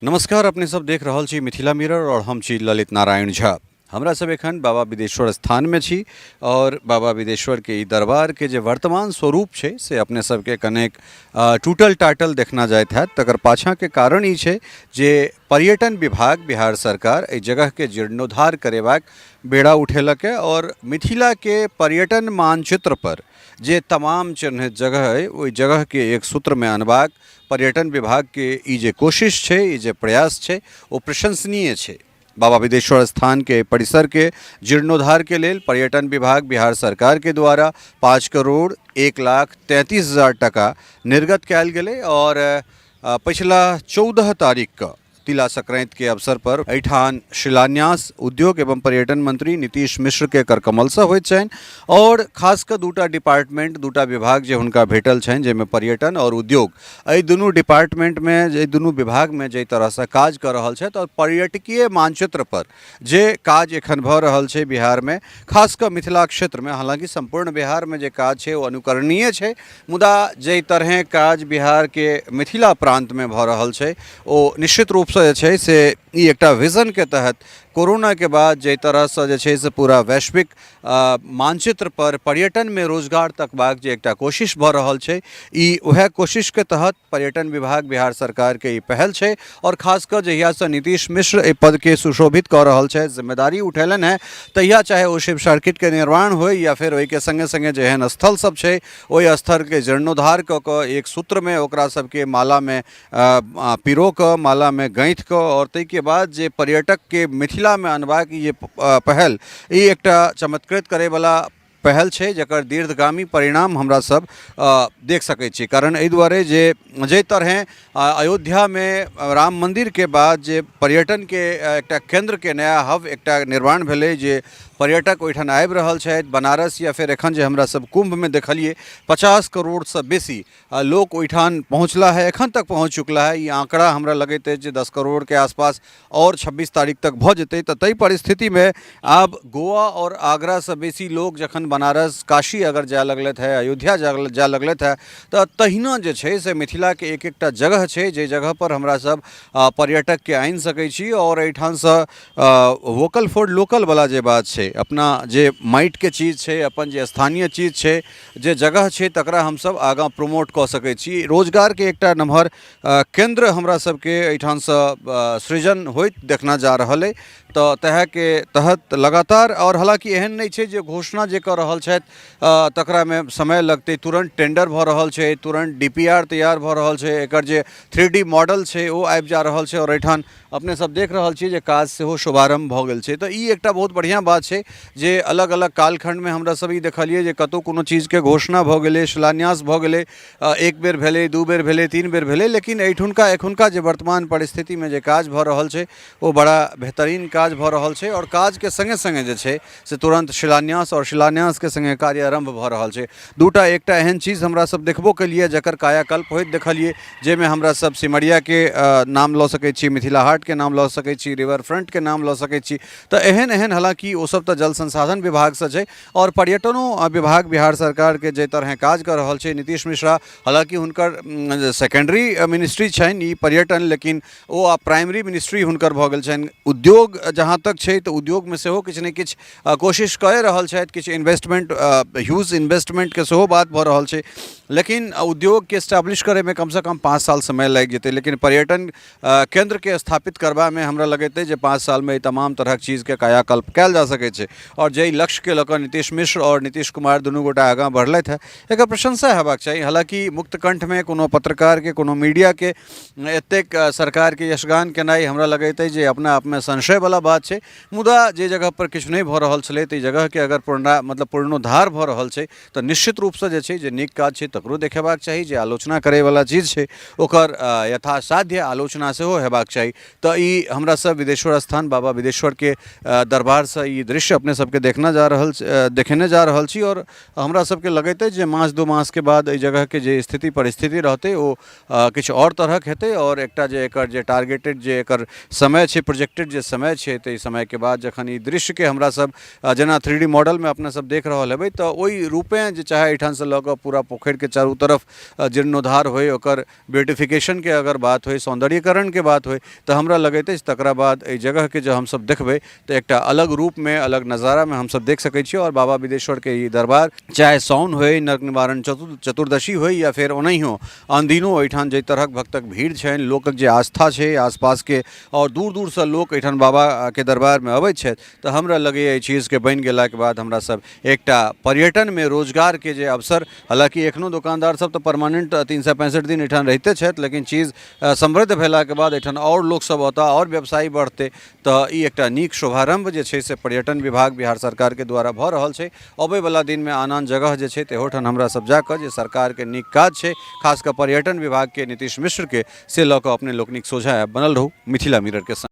नमस्कार, अपने सब देख रहल छी मिथिला मिरर और हम छी ललित नारायण झा। हमरा सब एखन बाबा बिदेश्वर स्थान में छी और बाबा बिदेश्वर के ई दरबार के जे वर्तमान स्वरूप छै से अपने सबके कनेक टूटल टाटल देखना जाइत हैत। तकर पाछाँ के कारण ई छै जे पर्यटन विभाग बिहार सरकार एहि जगह के जीर्णोद्धार करेबाक बेड़ा उठेलक है और मिथिला के पर्यटन मानचित्र पर जे तमाम चिन्हित जगह अइ ओहि जगह के एक सूत्र में अनबाक पर्यटन विभागके ई जे कोशिश छै, ई जे प्रयास छै, ओ प्रशंसनीय छै। बाबा बिदेश्वर स्थानके परिसरके जीर्णोद्धारके लेल पर्यटन विभाग बिहार सरकारके द्वारा 5,01,33,000 टका निर्गत कयल गेलै आओर पछिला 14 तारीखके तिला संक्रांति के अवसर पर एहिठाम शिलान्यास उद्योग एवं पर्यटन मंत्री नीतीश मिश्र के करकमल से होइत छनि और खास कऽ दूटा डिपार्टमेंट, दूटा विभाग जे हुनका भेटल छनि, जाहिमे पर्यटन और उद्योग, एहि दुनू डिपार्टमेंट में, एहि दुनू विभाग में जाहि तरह से काज कऽ रहल छथि और पर्यटकीय मानचित्र पर जे काज एखन भऽ रहल छै बिहार में, खास कऽ मिथिला क्षेत्र में, हालांकि संपूर्ण बिहार में जे काज छै ओ अनुकरणीय छै, मुदा जाहि तरहें काज बिहार के मिथिला प्रांत में भऽ रहल छै ओ निश्चित रूपसँ जे छै से ई एकटा विजनके तहत कोरोनाके बाद जाहि तरहसँ जे छै से पूरा वैश्विक मानचित्र पर पर्यटनमे रोजगार तकबाक जे एकटा कोशिश भऽ रहल छै, ई उएह कोशिशके तहत पर्यटन विभाग बिहार सरकारके ई पहल छै। आओर खास कऽ जहियासँ नीतीश मिश्र एहि पदके सुशोभित कऽ रहल छथि, जिम्मेदारी उठेलनि हेँ, तहिया चाहे ओ शिव सर्किटके निर्माण होइ या फेर ओहिके सङ्गे सङ्गे जेहन स्थल सब छै ओहि स्थलके जीर्णोद्धार कऽ कऽ एक सूत्रमे ओकरा सबके मालामे पिरो कऽ, मालामे गाँथि कऽ आओर ताहिके बाद जे पर्यटकके मिथिलामे अनबाक ई जे पहल, ई एकटा चमत्कृत करैवला पहल छै जकर दीर्घगामी परिणाम हमरा सब देख सकै छी। कारण एहि दुआरे जे जाहि तरहें अयोध्यामे राम मन्दिरके बाद जे पर्यटनके एकटा केन्द्रके नया हब एकटा निर्माण भेलै, जे पर्यटक ओहिठाम आबि रहल छथि, बनारस या फेर एखन जे हमरा सब कुम्भमे देखलियै 50 करोड़सँ बेसी लोक ओहिठाम पहुँचला है, एखन तक पहुँच चुकला है। ई आंकड़ा हमरा लगैत अछि जे 10 करोड़के आसपास आओर 26 तारीख तक भऽ जेतै। तऽ ताहि परिस्थितिमे आब गोवा आओर आगरासँ बेसी लोक जखन बनारस काशी अगर जाय लगलथि है, अयोध्या जाय लगलथि है, तऽ तहिना जे छै से मिथिलाके एक एकटा जगह छै जाहि जगहपर हमरा सब पर्यटकके आनि सकै छी आओर एहिठामसँ वोकल फॉर लोकलवला जे बात छै, अपना जे माटिके चीज छै, अपन जे स्थानीय चीज छै, जे जगह छै, तकरा हमसभ आगाँ प्रमोट कऽ सकै छी। रोजगारके एकटा नमहर केन्द्र हमरा सबके एहिठामसँ सृजन होइत देखना जा रहल अइ। तऽ तहके तहत लगातार, आओर हालाँकि एहन नहि छै जे घोषणा जे कऽ रहल छथि तकरामे समय लगतै, तुरन्त टेंडर भऽ रहल छै, तुरन्त डी पी आर तैयार भऽ रहल छै, एकर जे थ्री डी मॉडल छै ओ आबि जा रहल छै आओर एहिठाम अपने सब देख रहल छी जे काज सेहो शुभारम्भ भऽ गेल छै। तऽ ई एकटा बहुत बढ़िआँ बात छै जे अलग अलग कालखण्डमे हमरा सब ई देखलियै जे कतहु कोनो चीजके घोषणा भऽ गेलै, शिलान्यास भऽ गेलै, एक बेर भेलै, दू बेर भेलै, तीन बेर भेलै, लेकिन एहिठुनका एखुनका जे वर्तमान परिस्थितिमे जे काज भऽ रहल छै ओ बड़ा बेहतरीन काज भऽ रहल छै आओर काजके सङ्गे सङ्गे जे छै से तुरन्त शिलान्यास आओर शिलान्यासके सङ्गे कार्यारम्भ भऽ रहल छै। दूटा एकटा एहन चीज हमरा सब देखबो केलियै जकर कायाकल्प होइत देखलियै, जाहिमे हमरा सब सिमरियाके नाम लऽ सकै छी, मिथिला हाटके नाम लऽ सकै छी, रिवर फ्रंटके नाम लऽ सकै छी। तऽ एहन एहन, हालाँकि ओसब तऽ जल संसाधन विभागसँ छै आओर पर्यटनो विभाग बिहार सरकारके जाहि तरहेँ काज कऽ रहल छै नीतीश मिश्रा, हालाँकि हुनकर सेकेंडरी मिनिस्ट्री छनि ई पर्यटन, लेकिन ओ आब प्राइमरी मिनिस्ट्री हुनकर भऽ गेल छनि। उद्योग जहाँ तक छै तऽ उद्योगमे सेहो किछु ने किछु कोशिश कए रहल छथि, किछु इन्वेस्टमेंट, ह्यूज इन्वेस्टमेंटके सेहो बात भऽ रहल छै, लेकिन उद्योगके एस्टेब्लिश करैमे कमसँ कम 5 साल समय लागि जेतै। लेकिन पर्यटन केन्द्रके स्थापित करबामे हमरा लगैत अछि जे 5 सालमे एहि तमाम तरहक चीजके कायाकल्प कयल जा सकै छै आओर जाहि लक्ष्यके लऽ कऽ नीतीश मिश्र आओर नीतीश कुमार दुनू गोटा आगाँ बढ़लथि हेँ, एकर प्रशंसा हेबाक चाही। हालाँकि मुक्त कण्ठमे कोनो पत्रकारके, कोनो मीडियाके एतेक सरकारके यशगान केनाइ हमरा लगैत अछि जे अपना आपमे संशयवला बात छै, मुदा जे जगहपर किछु नहि भऽ रहल छलै ताहि जगहके अगर पुनरा मतलब पुनरोद्धार भऽ रहल छै तऽ निश्चित रूपसँ जे छै जे नीक काज छै तकरो देखेबाक चाही, जे आलोचना करैवला चीज छै ओकर यथासाध्य आलोचना सेहो हेबाक चाही। तऽ ई हमरा सब विदेश्वर स्थान बाबा विदेश्वरके दरबारसँ ई दृश्य दृश्य अपने सबके देखना जा रहल देखेने जा रहल छी। आओर हमरा सबके लगैत अछि जे मास 2 मासके बाद एहि जगहके जे स्थिति परिस्थिति रहतै ओ किछु आओर तरहक हेतै। आओर एकटा जे एकर जे टारगेटेड जे एकर समय छै, प्रोजेक्टेड जे समय छै, ताहि समयके बाद जखन ई दृश्यके हमरा सब जेना 3D मॉडलमे अपने सब देख रहल हेबै तऽ ओहि रूपेँ जे चाहे एहिठामसँ लऽ कऽ पूरा पोखरिके चारू तरफ जीर्णोद्धार होइ, ओकर ब्यूटिफिकेशनके अगर बात होइ, सौन्दर्यीकरणके बात होइ, तऽ हमरा लगैत अछि तकरा बाद एहि जगहके जँ हमसब देखबै तऽ एकटा अलग रूपमे अलग नजारामे हमसब देख सकै छी। आओर बाबा बिदेश्वरके ई दरबार चाहे साउन होइ, नरक निवारण चतुर्दशी होइ या फेर ओनाहियो अनदिनो एहिठाम जाहि तरहक भक्तक भीड़ छनि, लोकक जे आस्था छै आसपासके आओर दूर दूरसँ लोक एहिठाम बाबाके दरबारमे अबैत छथि, तऽ हमरा लगैए एहि चीजके बनि गेलाके बाद हमरा सब एकटा पर्यटनमे रोजगारके जे अवसर, हालाँकि एखनो दोकानदार सब तऽ परमानेंट 365 दिन एहिठाम रहिते छथि, लेकिन चीज समृद्ध भेलाके बाद एहिठाम आओर लोकसब औता, आओर व्यवसायी बढ़तै, तऽ ई एकटा नीक शुभारम्भ जे छै से पर्यटन विभाग बिहार सरकारके द्वारा भऽ रहल छै। अबैवला दिनमे आन आन जगह जे छै तहोठाम हमरा सब जाकऽ जे सरकारके नीक काज छै, खास कऽ पर्यटन विभागके नीतीश मिश्रके, से लऽ कऽ अपने लोकनिक सोझाँ आयब। बनल रहू मिथिला मिररके संग।